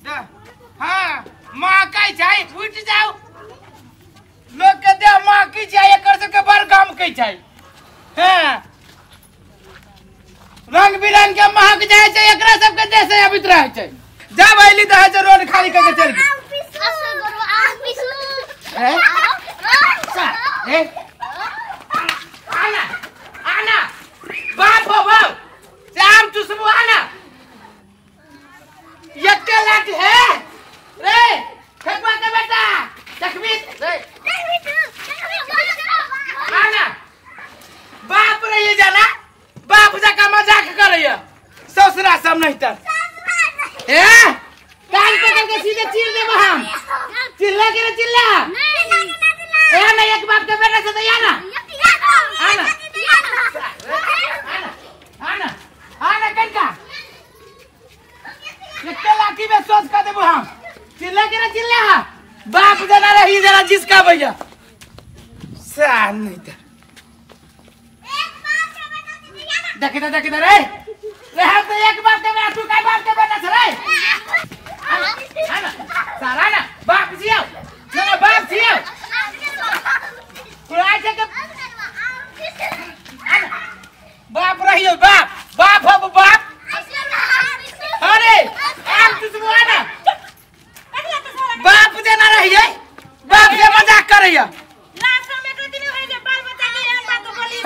हां महकै छै उठ जाओ लोग के देह महकै छै एकर सबके बड़ गमकै छै। हां रंग बिरंग के महक जाय छै एकरा सबके देह से अबित रहै छै। जब अइली त है रोड खाली करके चल गेल। आना आना बाप हो बाप से आम चुसबू आना एक लाख है रे ठकुआ के बेटा देखबी रे आना बाप रे ये जाना बाप जका मजाक करैया ससुरा सब नहीं तर ए कान पकड़ के सीधे चीर देब हम। चिल्ला के रे चिल्ला ए ना एक बाप के बेटा से तो आना आना आना आना आना कनका एक लाठी में सोच कर देबो हम। चिल्ला के रे चिल्ला बाप जना रही जरा जिसका भैया सा नहीं तर देखी तो रे रे हम तो एक बाप के बेटा तू का बाप के बेटा छे रे आना सारा ना बाप जियो ना बाप जियो तोरा छै के बाप रहियो बाप बाप हो बाप। अरे आम चुसबू आना बाप जेना रहिए बाप से मजाक करैया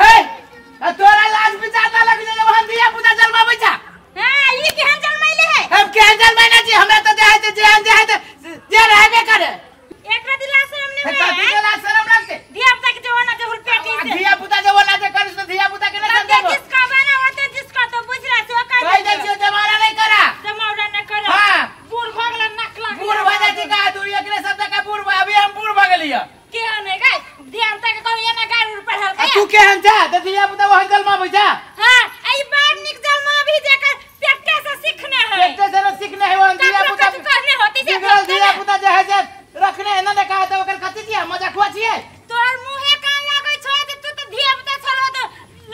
हे तोरा लाज विचार ना लग जे हम धिया पुता जलमाबै छा। हां ई केहन जलमैले है हम केहन जलमैने छी हमरा त देह छै जेहन देह छै जे रहबे करे एकरा दिला शरम नै है कथी के लाज शरम लगते धिया पुता के जवाना जे हुलपेटी से धिया पुता जवाना जे करिस त धिया पुता के ना समझाबो जिसका बना होते जिसका तो बुझ रहा छो का कह दे छियो जमाना नहीं करा जमावड़ा न करा। हां बूढ़ भ गेला नकला बूढ़ भ जाय छै का दूर एकरे शब्द का बूढ़ अभी हम बूढ़ भ गेलिय केहन है गाय धिया पुता के कहू एना गाड़ उड़ पढ़ल आ तू केहन छा त धिया पुता वहन जलमाबै छा। हां ई बार निक जलमाबी जेकर पेटे से सीखने है पेटे से न सीखने है वहन धिया पुता कहने होती से धिया पुता जे है से रखने है ना कहा त ओकर कथि छियै मजाक हुआ छियै तोहर मुहे कान लागै छौ जे तू त धिया पुता छलो त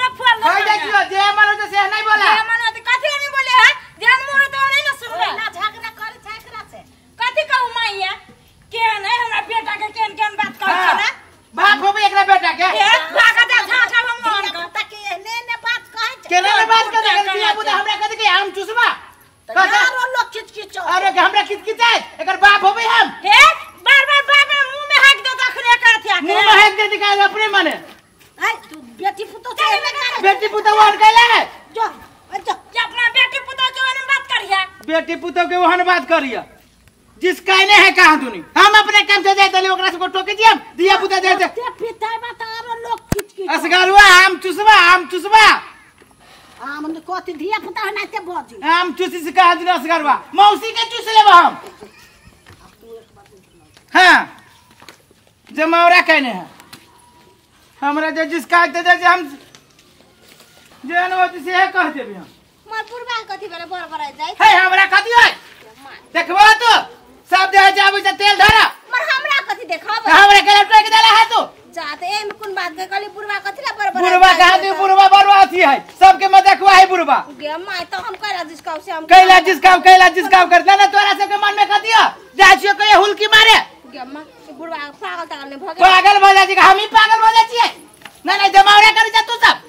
लफुआ कह दे छियो जे मानो त से नहीं बोला जे मानो त कथि नहीं बोले है ध्यान मोर तो नहीं न सुनले ना झगड़ा करे छै एकरा से कथि कहू माईया केहन है हमरा बेटा के केहन केहन बात कहै छै ना बाप होबे एकरा बेटा के ए भागा जा झाटा हम मोहन के पुता के एहने ने बात कहै छै केने ने बात कर धिया पुता हमरा कथि के आम चुसबा यारो लोग किचकिच अरे के हमरा किचकिचाय एकर बाप होबे हम हे बार बार बाप मुंह में हाक दे तखने करथिया मुंह में हाक दे दिखा अपने मने ए तू बेटी पुतो से बेटी पुतो वहन कैला है जो जो अपना बेटी पुतो के वहन बात करिया बेटी पुतो के वहन बात करिया जिस कहने है कहां दुनी हम अपने काम से जाय दली ओकरा से टोके दियम दिया पुता दे दे ते पिताई बात आरो लोग किचकिच असगरुआ आम चुसबा आम चुसबा आम ने कथि धिया पुता ना ते बजी आम चुसी से कहा दिन असगरुआ मौसी के चुस लेब हम। हां जमावरा कहने है हमरा जे जिसका दे दे हम जेन होती से है कह देबे हम मोर पुरबा कथि बेरे बर बर जाय हे हमरा कथि है देखबो तो सब देह जाबे से तेल धरा मर हमरा कथि देखब हमरा के टोक देला है तू जात एम कोन बात के कहली बुढ़वा कथि ला बर बर बुढ़वा कहा दे बुढ़वा बरवा अथी है सबके मजाक हुआ है बुढ़वा गे my तो हम कैला जिसका से हम कैला जिसका कैला जिसका कर ना तोरा सबके मन में कथि है जाय छियो कहे हुलकी मारे गे मां बुढ़वा पागल तागल ने भ गेल पागल भ जाय छी हम ही पागल भ जाय छियै ना ना जमावरा करी जा तू सब।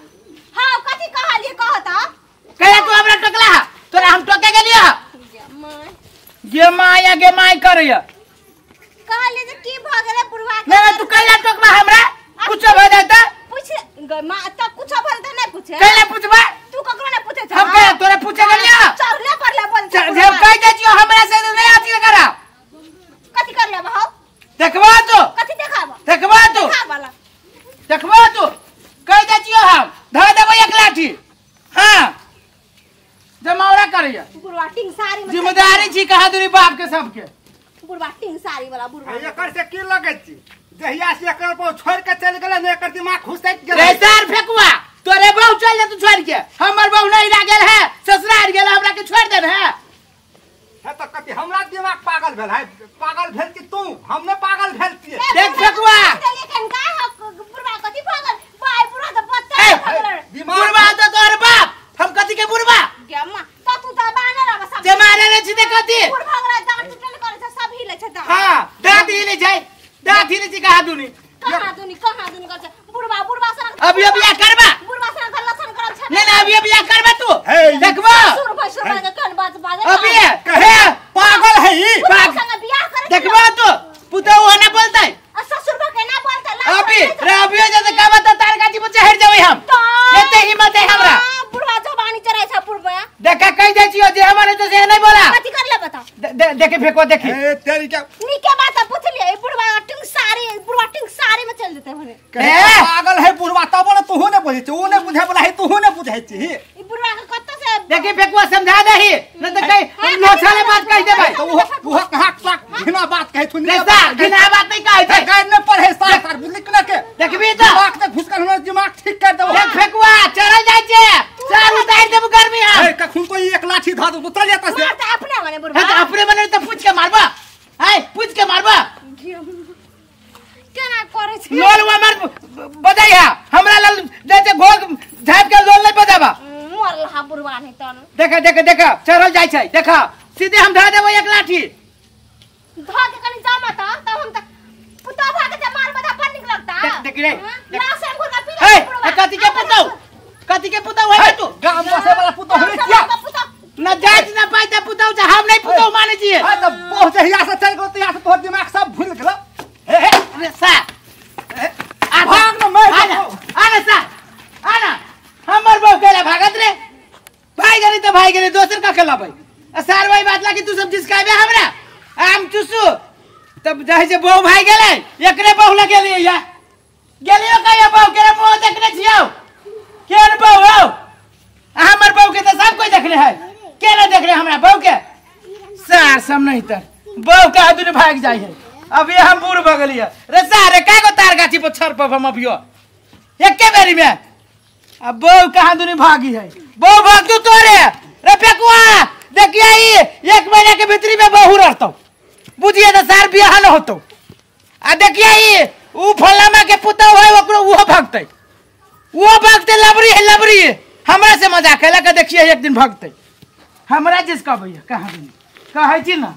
हां कथि कहलिए कहत कैला तू हमरा टोकला है तोरा हम टोके गेलियो गे my गे my या गे my करैया कहलिए जे की भ गेलै बुढ़वा ना ना तू कैला टोकबा हमरा कुछो भ जाय त पूछ गे मां त कुछो भल त नहीं पूछे कैला पूछबा तू ककरो ना पूछे हम के तोरा पूछे गेलियो चढ़ले परले बोल जब कह दे छियो हमरा से नहीं आती करा कथि कर लेब हो देखबा तू कथि देखाब देखबा तू देखाब देखबा तू कह दे छियो हम धर देबो एक लाठी। हां जमावरा करैया बुढ़वा टिंग साड़ी में जिम्मेदारी छी कहा दूरी बाप के सबके बुढ़वा टिंग साड़ी वाला बुढ़वा एकर से की लगै छी जहिया से एकर पर छोड़ के चल गेलै ने एकर दिमाग घुसैक गेलै रे सर फेकुआ तोरे बहु चल जा तू छोड़ के हमर बहु नहीं ला गेल है ससुराल गेल हमरा के छोड़ देन है है त कथि हमरा दिमाग पागल भेल है पागल भेल कि तू हमने पागल भेल छी देख फेकुआ लेकिन का बुढ़वा कथि पागल बाय बुढ़वा त बत्ता बुढ़वा त तोर बाप हम कथि के बुढ़वा गे मां त तू त बानर अब सब जे मारे रे छी त कथि बुढ़वा वाला दांत त हां दांत हिले छै, दांत हिले छै। कहा दुनी कहाँ दुनी कहाँ दुनी कर छै बुढ़वा बुढ़वा सन। अभी अभी करबा बुढ़वा सन के लसन करल छै। नहीं नहीं अभी अभी करबा तू देखबा। सुर भाई सुर भाई के कन बात बाजे अभी कहे पागल है ई संग बियाह करे देखबा तू पुतहु ना बोलतै आ ससुर बा के ना बोलतै। अभी रे अभी जे का बता तार गाची पर चढ़ जेबै हम, एते हिम्मत है हमरा। बुढ़वा जवानी चढ़ै छै बुढ़वा। देखा कहि जाइ छियो जे हमर तो से नहीं बोला। कथि करले बता? देखे फेको देखी ए तेरी के नीके बात पूछलिए। बुढ़वा टिंग सारी बुढ़वा टिंग सारी में चल जेतै भने। पागल है बुढ़वा तब ने तू ने बुझै छी, ऊ ने बुझै वाला है तू ने बुझै छी। ई बुढ़वा के कत से देखी फेकुआ समझा दही न त कहि लोछाले बात कहि देबै। तो वो कहाँ तक घिना बात कहै थुन। नहीं सर घिना बात नहीं कहै छै। गाइड न पढ़े सार सार बुझली कि ना के देखबी त दिमाग तक घुस कर हमर दिमाग ठीक कर देबो। देख फेकुआ चढ़ल जाइ छै सर उतार देबो गर्मी हम। ए कखन तो एक लाठी धा दो चल जाता से। मार त अपने मने बुढ़वा। हां त अपने मने त पूछ के मारबा। हाय पूछ के मारबा केना करै छै? लोल हमर बजाई हा हमरा लल जाइ छै घोग झाप के लोल नहीं बजाबा। मरल हा बुढ़वा नहीं तन। देखा देखा देखा चढ़ल जाइ छै देखा सीधे हम धरा देबो एक लाठी ध के कनी जामा त तब हम त पुतौ भाग के मार बधा पर निक लगता। देख रे लाश हम घुर के पी ए कथि के पुतौ कथि के पुतौ है तू? गाम बसे वाला पुतौ है क्या? न जात न पाई त पुतौ छ हम नहीं पुतौ माने छिए। हां त बहुत जहिया से चल गेलो तहिया से तोहर दिमाग सब भूल गेलो। हे हे अरे सा आ भाग न मैं आना आना सा आना हमर बहु केला भागत रे भाई गेली त भाई गेली दोसर का केला भाई। आ सार वही बात लागी तू सब जिसकाबे हमरा आम चुसु तब जाय जे बहु भाई गेलै एकरे बहु लगेलिए या गेलियो कहियो बहु के मुंह देखने छियौ केन बहु हौ? हमर बहु के त सब कोई देखने है के ना देखने हमरा बहु के सार सब नहीं तर बहु के आदमी भाग जाय है। अभी हम बूढ़ भ गेलिए रे सारे का गो तार गाछी पर छर पर हम अभियो एके बेरी में अब बहु कहां दुनी भागी है। बहु भाग तू तोरे रे फेकुआ देखिए ई एक महीना के भीतरी में बहु रहतौ बुझिए त सार बियाह न होतौ। आ देखिए ई ऊ फलामा के पुतौ है ओकरो उहो भागतै उहो भागतै लबरी है लबरी हमरा से मजाक है लगा देखिए एक दिन भागतै हमरा जिस कहबै कहाँ दुनी कहै छी ना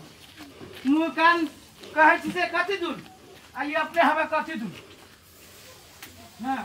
मुँह कान कहै छी से कथी दुन आ ई अपने हवा कथी दुन। हां